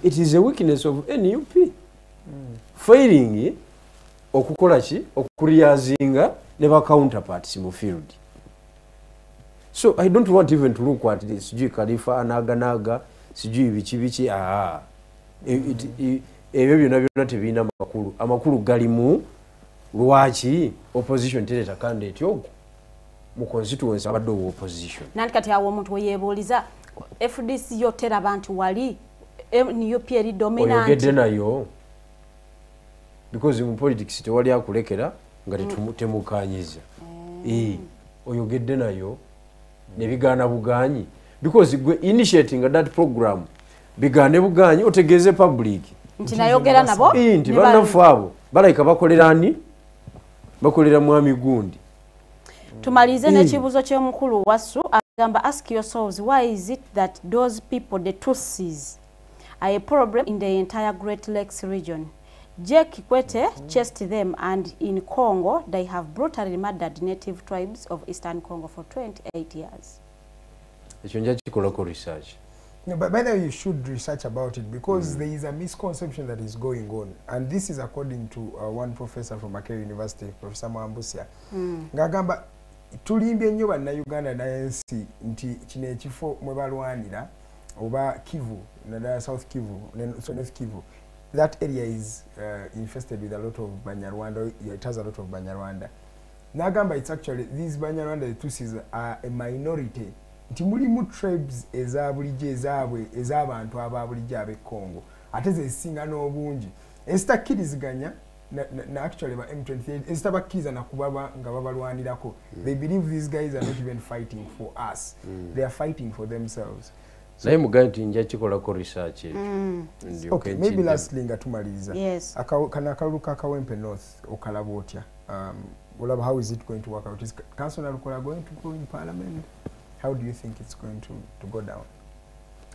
It is a weakness of NUP. Failing okukola ki? Okuliazinga ne ba counterparts mu field. So I don't want even to look at this. Sijui Khalifa anaganaga, sijui biki biki. Ebyo byonna byonna tebirina makulu. Amakulu galimu lwaki opposition tereta candidate ogwo mu constituency abadde owa opposition. Nanti kati awo omuntu we yeebuuliza FDC yo teraba nti wali NUP eri dominant. Oyogedde nayo because mu politics tewali akulekera nga temukanyiza. Oyogedde nayo nebigaana buganyi because gwe initiating that program bigaane buganyi otegeeze public nti nayogera nabo nti bannaffe abo balayika bakolera ani? Bakolera mwami gundi. Tumalize n'ekibuuzo ky'omukulu Wasu agamba, ask yourselves why is it that those people, the Tutsis, are a problem in the entire Great Lakes region. J. Kikwete chased them, and in Congo, they have brutally murdered native tribes of Eastern Congo for 28 years. Research. No, but by the way, you should research about it because there is a misconception that is going on. And this is according to one professor from Makerere University, Professor Mwambusia. Ngagamba, tulimbye nnyo bannayuganda n'ensi nti kino ekifo mwe balwanira oba Kivu, naddala South Kivu, North Kivu. That area is infested with a lot of Banyarwanda. It has a lot of Banyarwanda. Nagamba, it's actually, these Banyarwanda, the Tutsis, are a minority. Nti mulimu tribes eza bulijjo ezaabwe ez'abantu aba bulijjo ab'e Congo. Ate ze zisinga n'obungi. Ezitakkiriziganya na actually ba M23, ezitabakkiriza na kubaba nga babalwanirako. They believe these guys are not even fighting for us. They are fighting for themselves. Naye mugaye nti nja kikolako research ekyo. Okay, maybe lastly nga tumaliriza. Yes. Kano akalulu ka Kawempe North okalaba otya? Olaba how is it going to work out? Is Councillor Lukola going to go in parliament? How do you think it's going to go down?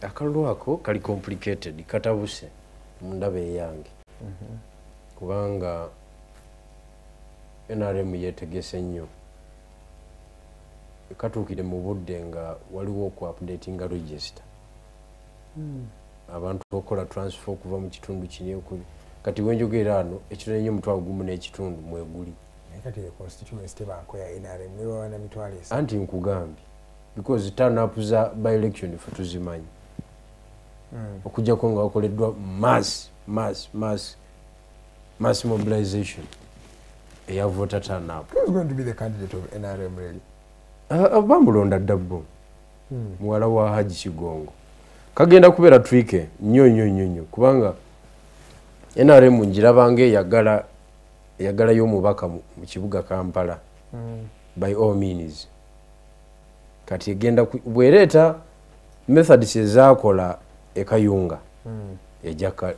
Akalulu ako kali complicated, katabuse mu ndaba eyange. Kubanga NRM yeetegese nnyo. Katuukire mu budde nga waliwo oku updatinga register. Abantu okola transfer okuva mu kitundu kino kati wenjogera ano ekitone nnyo 1,500 mweguli. Kati constituency tebanko ya NRM ne bawana mitwalo esatu. Anti nkugambye because turn up za by election ffe tuzimanyi. Okujjako nga wakoleddwa mass mobilization eya voter turn up. Who's going to be the candidate of NRM really? Bamulonda dabbo muwala wa Haji Kigongo. Kagenda kubeera tricky nnyo nnyo nnyo nnyo kubanga NRM njirabanga eyagala y'omubaka mu kibuga Kampala by all means. Kati egenda bwereeta methods ezaakola e Kayunga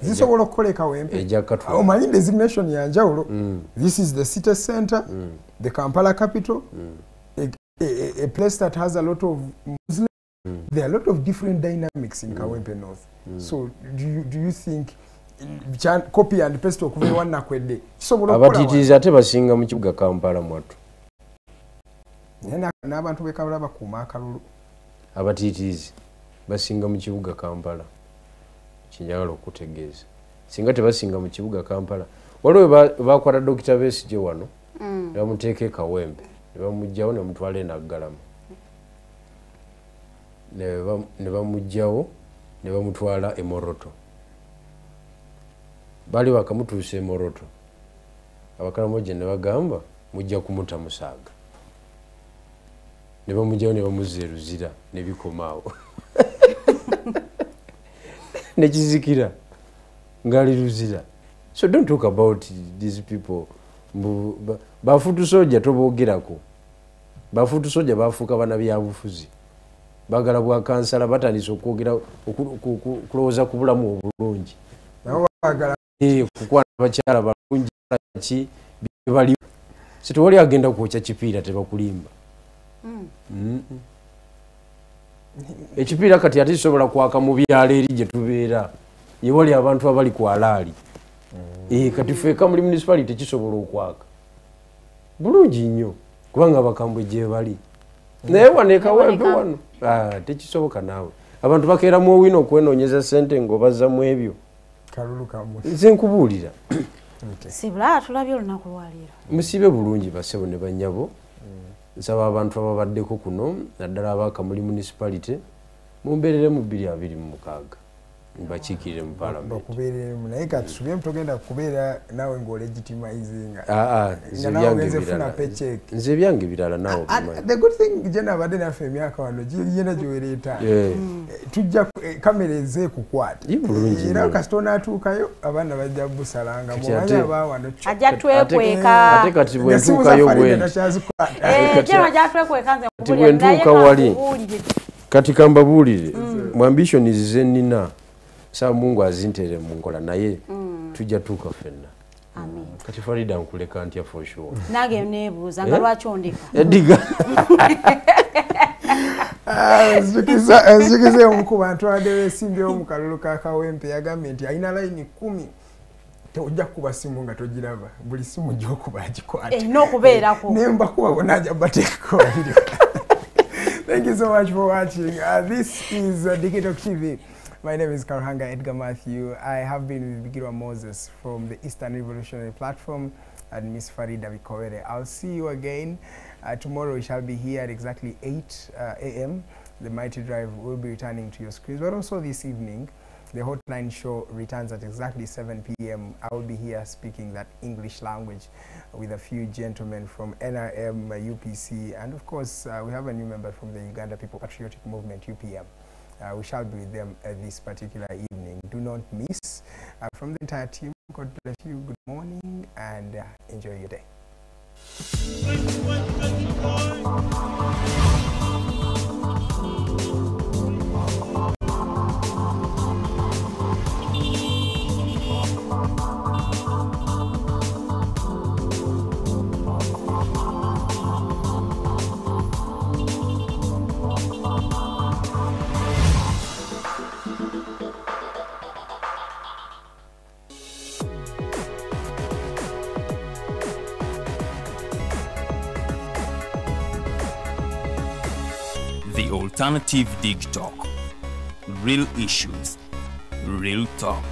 zisobola okukola e Kawempe. Omanyi designation ya njawulo. This is the city center, the Kampala capital, a place that has a lot of Muslims. There are a lot of different dynamics in Kawempe North. So do you think copy and paste okuva ewa Nakwedde kisobola okukola? Abatitiizi ate basinga mu kibuga Kampala mwattu. N'abantu b'e Kampala bakuuma akalulu. Abatiitiizi basinga mu kibuga Kampala. Kinjagala okutegeeza. Singa tebasinga mu kibuga Kampala. Waliwo bakwata Dr. Besigye wano, ne bamuteeka e Kawempe, ne bamuggyawo ne bamutwala e Naggalama. Ne bamuggyawo ne bamutwala e Moroto. Baali bakamutuusa e Moroto. Abakaramoja ne bagamba mujja kumuta musaaga. Ne bamuggyawo ne bamuzza e Luzira ne bikomaawo. Ne kizikira ngali Luzira. So don't talk about these people. Bafutu soja toboogerako. Bafutu soja bafuuka bannabyabufuzi. Baagala bwa kansala batandise okwogera kulowooza ku bulamu obulungi. Nabo baagala kukwana abakyala balungi ki bali. Si tewali agenda kwokya kipiira tebakulimba. Ekipiira kati ate kisobola kwaka mu byalo eri gye tubeera. Ye wali abantu abali ku alaali. Kati ffe Kamuli municipality kisobola okwaka. Bulungi nnyo kubanga abakambwe gye bali. Naye wano e Kawempe wano tekisoboka naawe. Abantu bakeeramu owino okwenoonyeza ssente ng'obazzamu ebyo. Kalulu kamwe. Nze nkubuulira. Sibula tulabye olunaku lwaleero. Musibe bulungi bassebo ne bannyabo. Nsaba abantu ababaddeko kuno naddala aba Kamuli municipality mumbeerere mu 2026. Mbakiikirire mu parliament. Bakubeereremu naye katusubye togenda kubeera naawe ng'olegitimizinga. Nze ebyange birala naawe obimanyi. The good thing Jena abadde naffe emyaka wano giyina gyowereeta. Tujja kamera ezze kukwata. Era kasita onaatuukayo abaana bajja busalanga mumanyi aba wano. Ajja twekweka. Ate kati bwe ntuukayo bwe. Jena ajja twekweka nze nkubulira naye kakubuulire. Kati kambabuulire mu ambitions ze nnina. Sa Mungu azintere mu nkola naye tujja tuuka ffenna. Amen. Kati Farida nkuleka ntya for sure. Nange neebuuza nga lwaki ondeka. Ediga. Nzikiza omu ku bantu abadde beesimbyewo mu kalulu ka Kawempe yagambye nti alina layini 10 tojja kukuba simu nga togiraba. Buli simu gy'okuba agikwata. Erina okubeerako. Naye mbakuba bonna ajja bateekako babiri. Thank you so much for watching. This is Digitalk TV. My name is Karuhanga Edgar Matthew. I have been with Bigirwa Moses from the Eastern Revolutionary Platform and Miss Farida Bikowere. I'll see you again tomorrow. We shall be here at exactly 8 a.m. The Mighty Drive will be returning to your screens. But also this evening, the Hotline Show returns at exactly 7 p.m. I will be here speaking that English language with a few gentlemen from NRM, UPC, and of course, we have a new member from the Uganda People Patriotic Movement, UPM. We shall be with them this particular evening. Do not miss. From the entire team, God bless you. Good morning and enjoy your day. The Alternative Dig Talk. Real issues, real talk.